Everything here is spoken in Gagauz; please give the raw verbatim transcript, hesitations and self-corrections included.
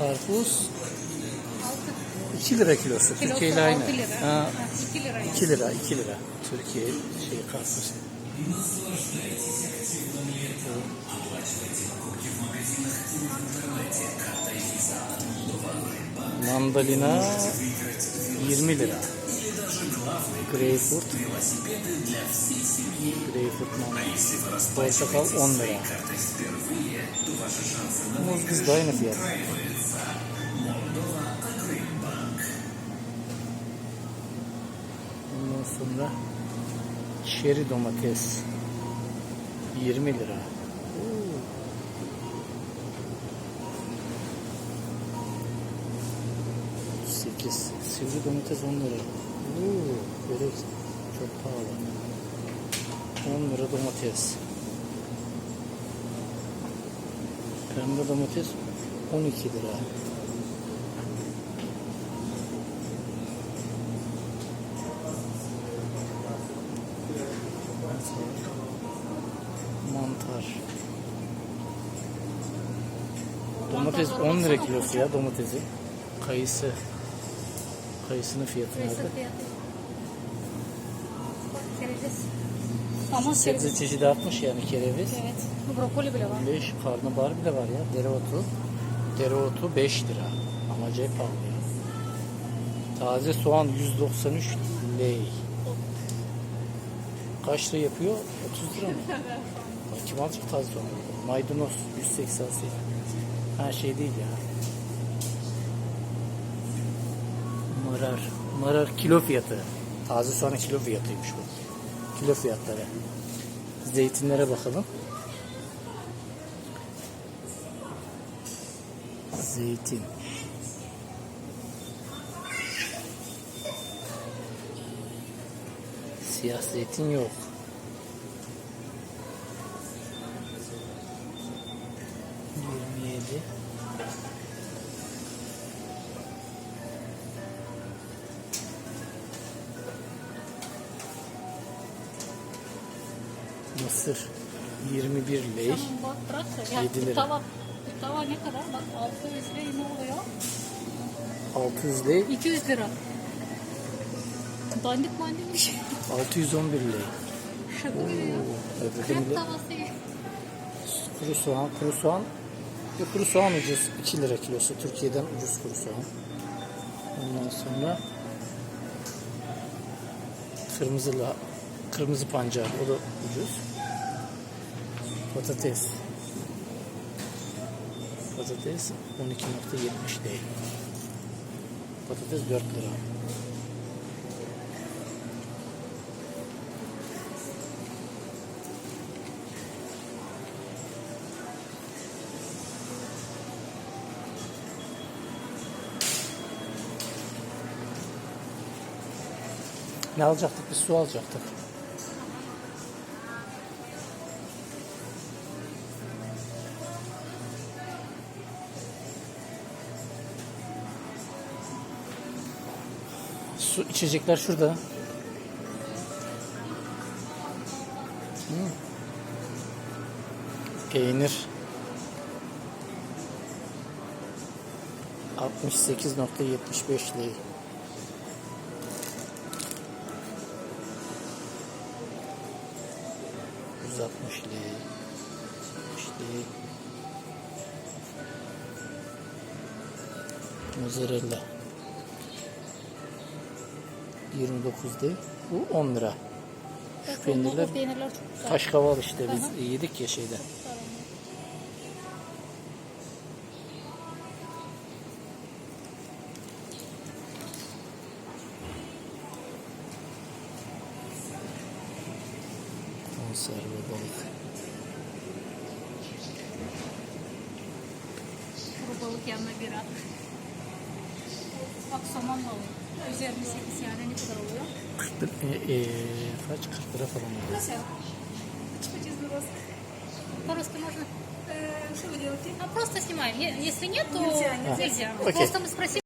Karpuz iki lira kilosu. Kilosu Türkiye ile aynı. Altı lira. Ha, Ha, iki lira. iki lira, iki lira. Türkiye şey karpuz. Mandalina yirmi lira. Greyfurt. Greyfurt mandalina. Portakal on lira. Muz bizde aynı fiyat. Ondan sonra çeri domates yirmi lira. Oo. Sekiz. Sivri domates on lira. Oo, böyle çok pahalı. On lira domates. Pembe domates on iki lira. Mantar. Domates on lira kilosu ya, domatesi. Kayısı. Kayısının fiyatı neredä? Kayısı fiyatı. Kereviz. Ama sebze çeşidi artmış yani, kereviz. Evet. Brokoli bile var. Beş, karnabahar bile var ya. Dereotu. Dereotu beş lira. Ama acayip pahalı ya. Taze soğan yüz doksan üç ley. Kaç lira yapıyor? Otuz lira mı? Bak, kim alacak taze soğan? Maydanoz yüz seksen sekiz. Ha, şey değil ya. Mırar. Mırar kilo fiyatı. Taze soğanın kilo fiyatıymış bu. Kilo fiyatları. Zeytinlere bakalım. Zeytin. Siyah zeytin yok. Yirmi yedi. Mısır yirmi bir ley. Tamam, bak, bırak da. Ya, yedi lira. Bu tava, bu tava ne kadar? Bak, altı yüz ley ne oluyor? Altı yüz ley. İki yüz lira. Dandik mandik bir şey. Altı yüz on bir ley. Şaka gibi ya. Oo, öbür gün bile. Krep tavası. Kuru soğan, kuru soğan. Bu kuru soğan ucuz, iki lira kilosu. Türkiye'den ucuz kuru soğan. Ondan sonra kırmızı la-, kırmızı pancar, o da ucuz. Patates. Patates on iki nokta yetmiş ley. Patates dört lira. Ne alacaktık? Biz su alacaktık. Su, içecekler şurada. Hmm. Peynir. Altmış sekiz nokta yetmiş beş ley. Yüz altmış ley. Altmış ley. Mozzarella. Yirmi dokuz ley. Bu on lira. Şu peynirler, bu peynirler çok güzel. Kaşkaval işte, biz yedik ya şeyde. Çok güzel. Konserve balık. Kuru balık yanına bira. Bak, somon balığı. Yüz yirmi sekiz yani ne kadar oluyor? Kırk lira, e, e, kaç? Kırk lira falan oluyor. Nasıl? Kaç, kaç yüz lirası? По-русски можно? Э, что вы делаете? А, просто снимаем. Е-, если нет, то нельзя, нельзя. Окей. Просто мы спросили.